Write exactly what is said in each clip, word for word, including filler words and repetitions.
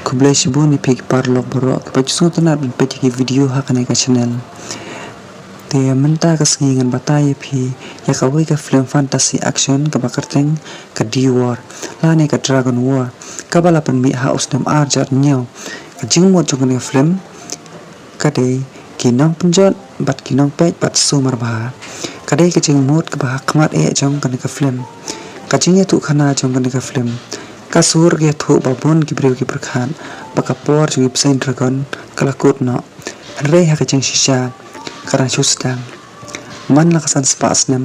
Khublei shibun ïa phi ki paralok baroh kiba ju sngewtynnat ban peit ïa ki video ha kane ka channel. Te mynta ka sngi ngan batai ïa phi ïa kawei ka film fantasy action kaba kyrteng ka D-War lane ka Dragon War, kaba la pynmih ha u snem ar hajar hynñiew. Ka jingmut jong kane ka film ka dei ki nongpynjot bad ki nongpeit bad sumar bha. Ka dei ka jingmut kaba ha khmat eh jong kane ka film. Ka jingïathuhkhana jong kane ka film, ka sur ka ïathuh ba bun ki briew ki pyrkhat ba ka por jong ki bseiñ dragon ka la kut noh. Hynrei ha ka jingshisha ka dang shu sdang. Man la ka san spah snem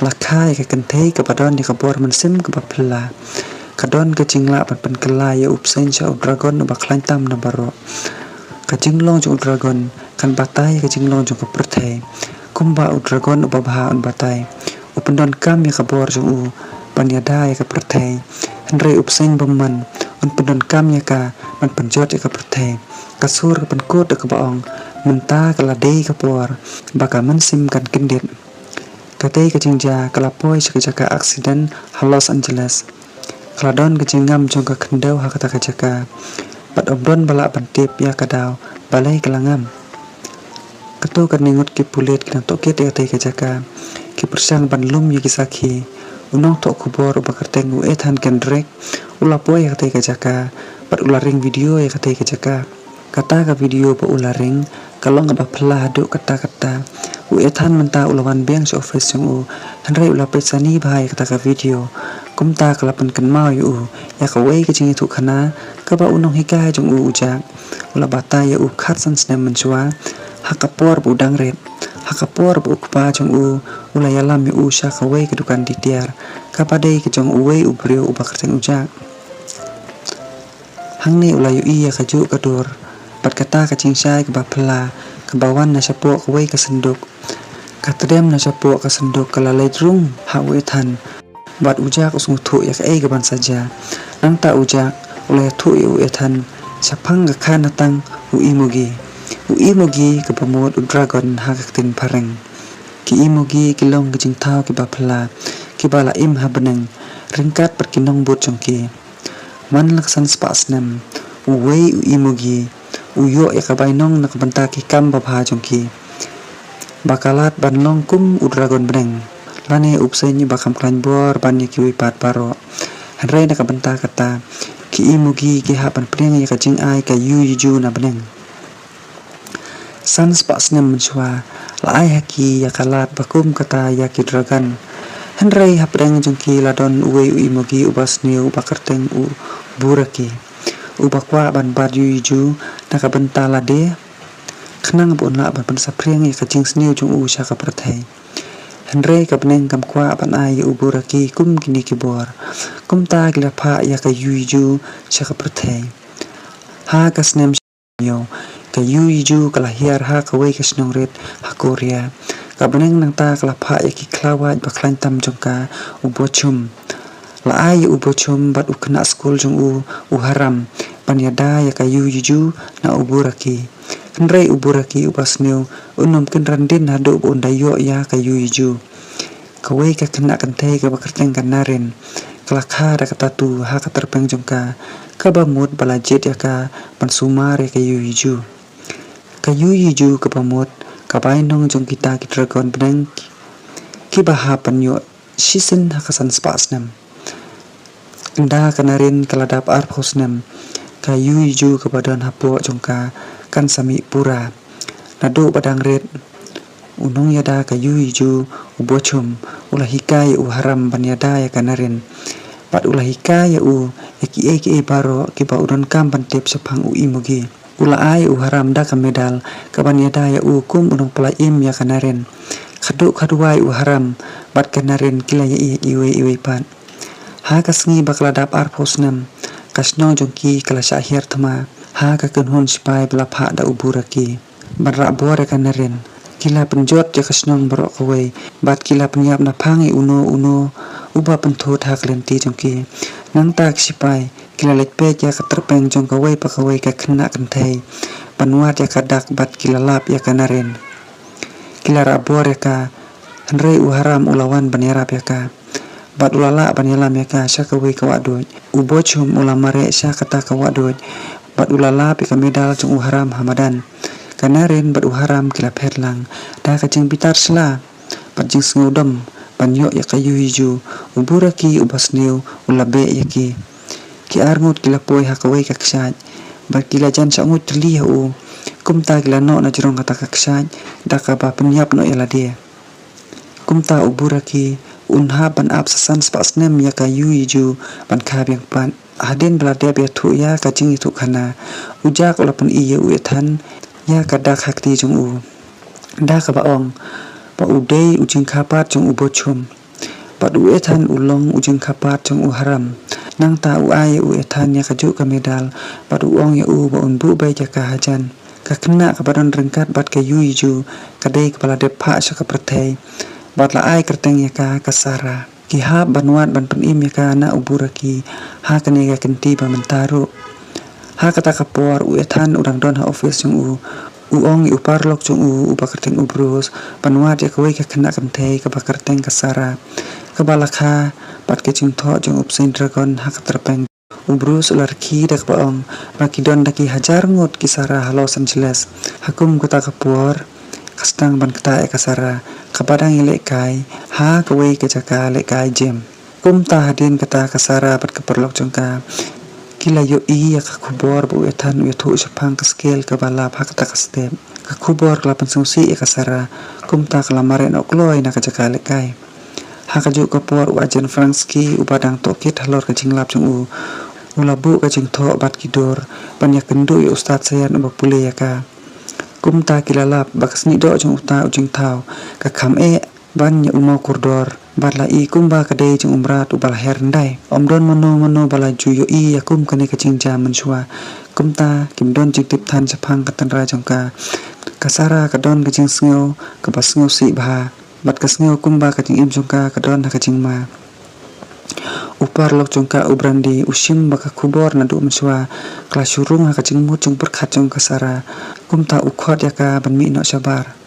la kha ïa ka kynthei kaba don ïa ka bor mynsiem kaba phylla. Ka don ka jinglah ban pynkylla ïa u bseiñ sha u dragon uba khlaiñ tam na baroh. Ka jinglong jong u dragon kan batai ïa ka jinglong jong ka pyrthei. Kumba u dragon uba bha un batai, u pyndonkam ïa ka bor jong u ban ïada ïa ka pyrthei. Hynrei u bseiñ bymman un pyndonkam ïa ka ban pynjot ïa ka pyrthei. Ka sur ka pynkut da kaba ong, mynta ka la dei ka por ba ka mynsiem kan kyndit. Katei ka jingjia ka la poi sha ka jaka aksiden ha Los Angeles. Ka la don ka jingngam jong ka khyndew ha kata ka jaka bad ym don ba lah ban tip ïa ka daw balei ka la ngam. Kato kane ngut ki pulit ki nongtohkit ïa katei ka jaka ki pyrshang ban lum ïa ki sakhi. U nongthoh khubor uba kyrteng u Ethan Kendrick u la poi ïa katei ka jaka bad u la ring video ïa katei ka jaka. Kata ka video ba u la ring ka long kaba phylla haduh katta katta. U Ethan mynta u la wan biang sha office jong u, hynrei u la peit sani bha ïa kata ka video. Kumta ka la pynkynmaw ïa u ïa kawei ka jingïathuhkhana kaba u nonghikai jong u u Jack u la batai ïa u khatsan snem mynshuwa. Ha ka por ba u dang rit, ha ka por ba u kpa jong u u la ïalam ïa u sha kawei ka dukan ditiar kaba dei ka jong uwei u briew uba kyrteng u Jack. Hangne u la ïohi ïa kajuh ka dur bad kata ka jingshai kaba phylla kaba wan na shapoh kawei ka synduk. Ka tdem na shapoh ka synduk ka la leit rung ha u Ethan bad u Jack u sngewthuh ïa kaei kaban sa jia. Nangta u Jack u la ïathuh ïa u Ethan shaphang ka khanatang u Imogi. U Imogi kaba mut u dragon ha ka ktien phareng. Ki Imogi ki long ki jingthaw kiba phylla kiba la im ha bneng ryngkat bad ki nongbud jong ki. Man la ka san spah snem uwei u Imogi u ïoh ïa ka bainong na ka bynta ki kam babha jong ki. Ba ka lad ban long kum u dragon bneng lane u bseiñ uba kham khlaiñ bor ban ïa kiwei pat baroh. Hynrei na ka bynta kata ki Imogi ki hap ban pdiang ïa ka jingai ka Yuiju na bneng. San spah snem mynshuwa la ai ha ki ïa ka lad ba kum kata ïa ki dragon. Hynrei hapdeng jong ki la don uwei u Imogi uba sniew uba kyrteng u Buraki, uba kwah ban bat Yuiju na ka bynta lade khnang ba un lah ban pynsaphriang ïa ka jingsniew jong u sha ka pyrthei. Hynrei ka bneng kam kwah ban ai ïa u Buraki kum kine ki bor. Kumta ki la phah ïa ka Yuiju sha ka pyrthei. Ha ka snem ïoh ka Yuiju ka la hiar ha kawei ka shnong rit ha Korea. Ka bneng nangta ka la phah ïa ki khlawait ba khlaiñ tam jong ka u Bochum. La ai ïa u Bochum bad u khynnah skul jong u u Haram ban ïada ïa ka Yuiju na u Buraki. Hynrei u Buraki uba sniew un ym kynran dien haduh ba un da ïoh ïa ka Yuiju. Kawei ka khynnah kynthei kaba kyrteng ka Naren ka la kha da ka tattoo ha ka tyrpeng jong ka kaba mut ba la jied ïa ka ban sumar ïa ka Yuiju. Ka Yuiju kaba mut ka bainong jong kita ki dragon bneng kiba hap ban ïoh shisien ha ka san spah snem. Ynda ka Naren ka la dap arphew snem ka Yuiju kaba don hapoh jong ka kan sa mih pura. Naduh ba dang rit u nongïada ka Yuiju u Bochum u la hikai ïa u Haram ban ïada ïa ka Naren bad u la hikai ïa u ïa kiei kiei baroh kiba u donkam ban tip shaphang u Imogi. U la ai u Haram da ka medal kaban ïada ïa u kum u nongpynlait im ïa ka Naren. Khatduh khatduwai u Haram bad ka Naren ki la ïaieit iwei iwei pat. Ha ka sngi ba ka la dap arphew snem ka shnong jong ki ka la shah hiar thma ha ka kynhun sipai ba la phah da u Buraki ban rah bor ïa ka Naren. Ki la pynjot ïa ka shnong baroh kawei bad ki la pynïap naphang ïa uno uno uba pynthut ha ka lynti jong ki. Nangta ki sipai ki la leit peit ïa ka tyrpeng jong kawei pa kawei ka khynnah kynthei ban wad ïa ka dak bad ki la lap ïa ka Naren. Ki la rah bor ïa ka, hynrei u Haram u la wan ban ïarap ïa ka bad u la lah ban ïalam ïa ka sha kawei ka wahduid. U Bochum u la mareh sha kata ka wahduid bad u la lap ïa ka medal jong u Haram ha madan. Ka Naren bad u Haram ki la phet lang da ka jingbitar sla bad jingsngewdom ban ïoh ïa ka Yu Yiju. U Buraki uba sniew u la beh ïa ki. Ki arngut ki la poi ha kawei ka kshaid bad ki la jan shah nguid tylli ha u. Kumta ki la noh na jrong kata ka kshaid da kaba pynïap noh ïa lade. Kumta u Buraki un hap ban ap sa san spah snem ïa ka Yu Yiju ban kha biang pat. Hadien ba la dep ïathuh ïa ka jingïathuhkhana, u Jack u la pyni ïa u Ethan ïa ka dak ha kti jong u da kaba ong ba u dei u jingkha pat jong u Bochum. Bad u Ethan u long u jingkha pat jong u Haram. Nangta u ai ïa u Ethan ïa kajuh ka medal bad u ong ïa u ba un buh beit ïa ka hajan. Ka khynnah kaba don ryngkat bad ka Yu Yiju ka dei kaba la dep phah sha ka pyrthei bad la ai kyrteng ïa ka ka Sarah. Ki hap ban wad ban pynim ïa ka na u Buraki ha kane ka kynti ba mynta ruh. Ha kata ka por u Ethan u dang don ha office jong u. U ong ïa u paralok jong u uba kyrteng u Bruce ban wad ïa kawei ka khynnah kynthei kaba kyrteng ka Sarah, kaba la kha bad ka jingthoh jong u bseiñ dragon ha ka tyrpeng. U Bruce u la rkhie da kaba ong ba ki don da ki hajar ngut ki Sarah ha Los Angeles. Ha kum kata ka por ka sdang ban ktah ïa ka Sarah kaba dang ïalehkai ha kawei ka jaka lehkai gym. Kumta hadien kata ka Sarah bad ka paralok jong ka ki la ïohi ïa ka khubor ba u Ethan u ïathuh shaphang ka scale kaba lap ha kata ka step. Ka khubor ka la pynsngewsih ïa ka Sarah, kumta ka la mareh noh kloi na ka jaka lehkai. Ha kajuh ka por u Agent Fransky uba dang tohkit halor ka jinglap jong u, u la buh ka jingthoh bad ki dur ban ïakynduh ïa u stad saian uba pule ïa ka. Kumta ki la lap ba ka snieh doh jong uta u jingthaw ka kham eh ban ïa u maw kordor bad la i kumba ka dei jong u mrad uba la her hyndai. Ym don mano mano ba la ju ïohi ïa kum kane ka jingjia mynshuwa. Kumta kim don jingtip than shaphang ka tynrai jong ka. Ka Sarah ka don ka jingsngew kaba sngewsih bha bad ka sngew kumba ka jingim jong ka ka don ha ka jingma. U paralok jong ka u Brandy u shim ba ka khubor naduh mynshuwa ka la shu rung ha ka jingmut jingpyrkhat jong ka Sarah. Kumta u khot ïa ka ban mih noh shabar.